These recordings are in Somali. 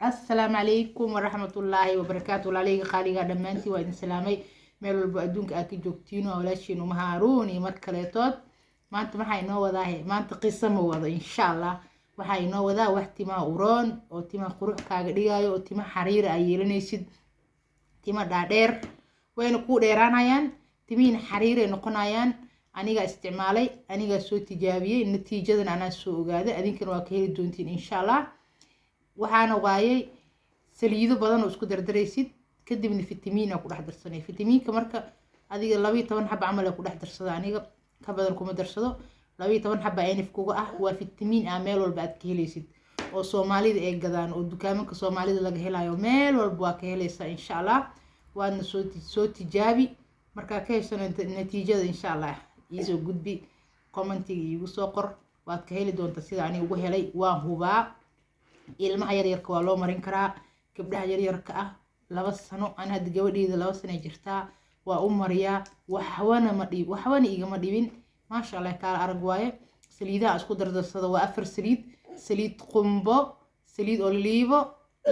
Assalaamu calaykum waraxmatullaahi wabarakaatu. Walaaleyga qaaliga, dhammaantiin waa idin salaamay meel walba adduunka aad ka joogtiin. Waa walaashiin Uma Haaruun iyo mar kaleetood. Maanta maxaa inoo wadaahe? Maanta qiso ma wado, insha Allah. Waxaa inoo wadaa wax timaha uroon oo timaha qurux kaaga dhigaayo, oo tima xariira ay yeelanaysid, tima dhaadheer wayna kuu dheeraanayaan, timihiina xariiray noqonayaan. Anigaa isticmaalay, anigaa soo tijaabiyey, natiijadan anaa soo ogaaday, adinkana waa ka heli doontiin, insha Allah. Waxaana waayay saliido badan oo isku dardaraysid, kadibna fitamiina ku dhex darsanay. Fitamiinka marka adiga 12 xaba camal ku dhex darsada, aniga ka badan kuma darsado. 12 xaba enif kuga ah. Waa fitamiin ah meel walba aad ka helaysid oo Soomaalida ay gadaan oo dukaamanka Soomaalida laga helayo, meel walba waa ka helaysaa, insha Allah. Waadna soo tijaabi, markaa ka heshana natiijada, insha Allah, iisoo gudbi, commentiga iigu soo qor. Waad ka heli doontaa sida aniga ugu helay, waan hubaa. Ilmaha yaryarka waa loo marin karaa, gabdhaha yaryarka ah 2 sano. Ani hadda gabadheyda 2 sano ay jirtaa, waa u mariyaa, waxbana ma dhib, waxbana igama dhibin, maasha Allah. Kaala arag waaye. Saliidaha isku dardarsada waa afar saliid: saliid qumbo, saliid oliivo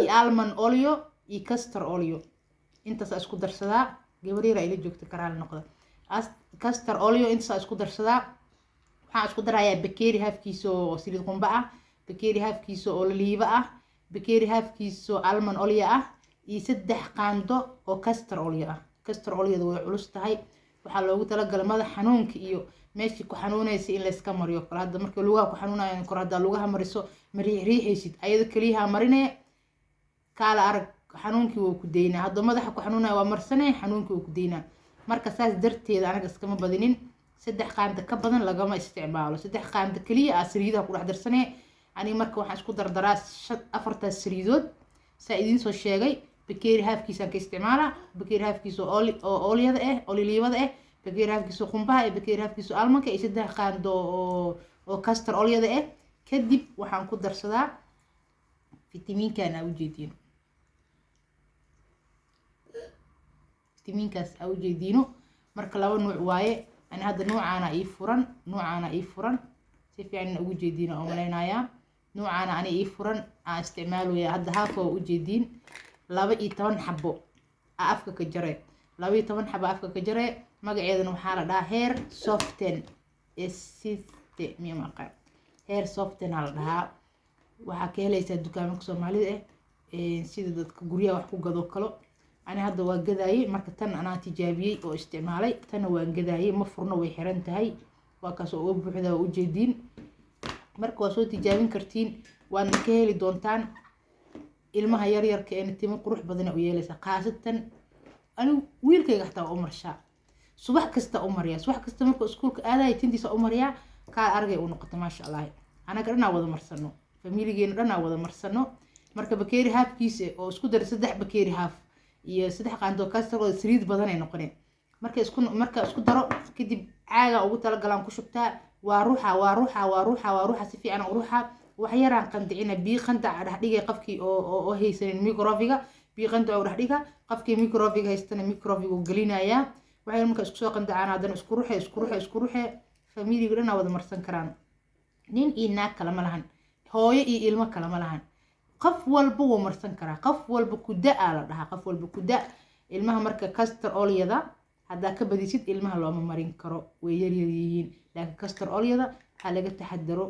iyo almond olio iyo castor olio. Intaas isku darsadaa. Gabar yar ila joogta, karaal noqda. Castor olio intaas isku darsadaa. Waxaan isku darayaa bakeeri haafkiisa oo saliid qumbo ah, bakeeri haafkiisa oo oliivo ah, bakeeri haafkiisa oo almond olio ah iyo 3 qaando oo castor olio ah. Castor oliada way culus tahay. Waxaa loogu talagalay madax xanuunka iyo meeshii ku xanuunaysa in layska mariyo kale. Hadda marka lugaha ku xanuunayan kor, haddaa lugaha mariso, ma riixriixaysid, ayada keliyaha marinee, kaala arag, xanuunkii wuu ku daynaa. Hadduu madaxa ku xanuunaya waa marsanee, xanuunkii wuu ku daynaa. Marka saas darteeda anaga iskama badinin, 3 qaando ka badan lagama isticmaalo. 3 qaando keliya aa saliidaha ku dhex darsanee. Aniga marka waxaan isku dardaraa afartaas saliidood saa idiin soo sheegay. Bakeeri haafkiisaan ka isticmaalaa, bakeeri haafkiisa oo oolyada ah, oliliibada ah, bakeeri haafkiisa qumbaha iyo bakeeri haafkiisa almondka iyo 3 qaando oo castor olyada ah. Kadib waxaan ku darsadaa fitamiinkan aa ujeediino, fitamiinkaas aa ujeediino. Marka laba nuuc waaye. Ani hadda nuucaana ii furan, nuucaana ii furan, si fiican ina ugu jeediino oo malaynayaa. Nuucaana ani ii furan aan isticmaalaya hadda, haaf waa ujeediin. 12 xabo aa afka ka jare, 12 xabo afka ka jare. Magaceedana waxaa la dhahaa Hair Soften esiste, miya maqan, Hair Soften aa la dhahaa. Waxaa ka helaysaa dukaamanka Soomaalida ah, sida dadka guryaha wax ku gado kalo. Ani hadda waa gadaayey. Marka tan anaa tijaabiyey oo isticmaalay, tanna waan gadaayey. Ma furno, way xiran tahay. Waa kaas oo uga buuxda, waa ujeediin. Marka waa soo tijaabin kartiin, waadna ka heli doontaan. Ilmaha yaryarka eena timo qurux badana u yeelaysaa, khaasatan anigu wiilkayga xataa waa u marshaa, subax kasta u mariyaa. Subax kasta markuu iskuulka aadaya tintiisa u mariyaa, kaa argay u noqota, maasha Allah. Anaga dhanaa wada marsano, familigeena dhanaa wada marsano. Marka bakeeri haafkiisa oo isku dara 3 bakeeri haaf iyo 3 qaando castor oo saliid badan ay noqoneen. Marka isku daro kadib, caaga ugu talagalaan ku shubtaa. Waa ruuxa, waa ruuxa, waa ruuxa, waa ruuxa, si fiican u ruuxa. Wax yaraan qandicina, biyo qandaca dhex dhigay. Qofkii oo haysanin microviga, biyo qandaca u dhex dhiga. Qofkii microviga haystana microviga uu gelinayaa. Waxay marka isku soo qandacaan, haddana isku ruxe, isku ruxe, isku ruxe. Familiga dhan wada marsan karaan, nin iyo naag kale ma lahan, hooyo iyo ilmo kale ma lahan, qof walba wuu marsan karaa. Qof walba kuda-aa la dhahaa, qof walba kuda. Ilmaha marka castor olyada haddaa ka badisid, ilmaha looma marin karo, way yaryar yihiin. Laakiin castor olyada waxaa laga taxadaro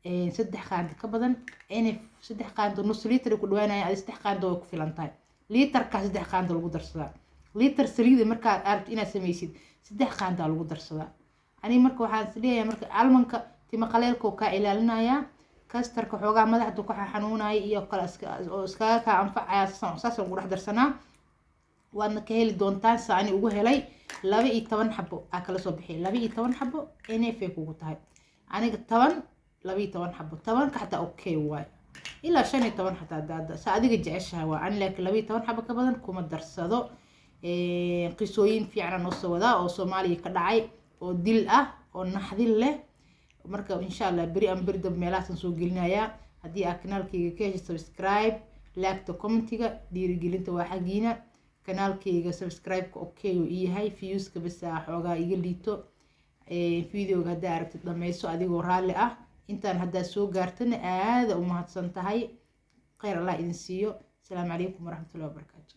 3 qaando ka badan nf. 3 qaando nus liiter ku dhawaanaya, adi 3 qaando way ku filan tahay. Liitarkaa 3 qaando lagu darsadaa. Liitar saliida markaad arabto inaad samaysid, 3 qaandaa lagu darsadaa. Aniga marka waxaan isleeyahay, marka almondka tima qaleelkoo kaa ilaalinayaa, castorka xoogaa madaxdu ka xanuunaya iyo kale oo iskaga kaa anfacaya, saasaan ugu dhex darsanaa. Waadna ka heli doontaan sa ani ugu helay. 12 xabo aa kala soo bixiyay, 12 xabo nf ay kugu tahay. Aniga 10, 12 xabo, 10-ka xataa okay waay, ilaa 15 xataa daada sa adiga jeceshahay waa ani, laakiin 12 xabo ka badan kuma darsado. Qisooyin fiicana noo soo wadaa oo Soomaaliya ka dhacay oo dil ah oo naxdin leh. Marka insha Allah beri ama beri dab meelahaasaan soo gelinayaa. Haddii aad kanaalkayga ka heshay, subscribe, laagta, commentiga, dhiirigelinta waa xaggiina. Kanaalkayga subscribe-ka okay uu ii yahay, viewska bas aa xoogaa iga liito. Videoga haddaa aragtid dhameyso adigoo raalli ah. Intaan haddaa soo gaartana aada u mahadsan tahay. Kheyr Allah idin siiyo. Asalaamu calaykum waraxmatullahi wabarakaatu.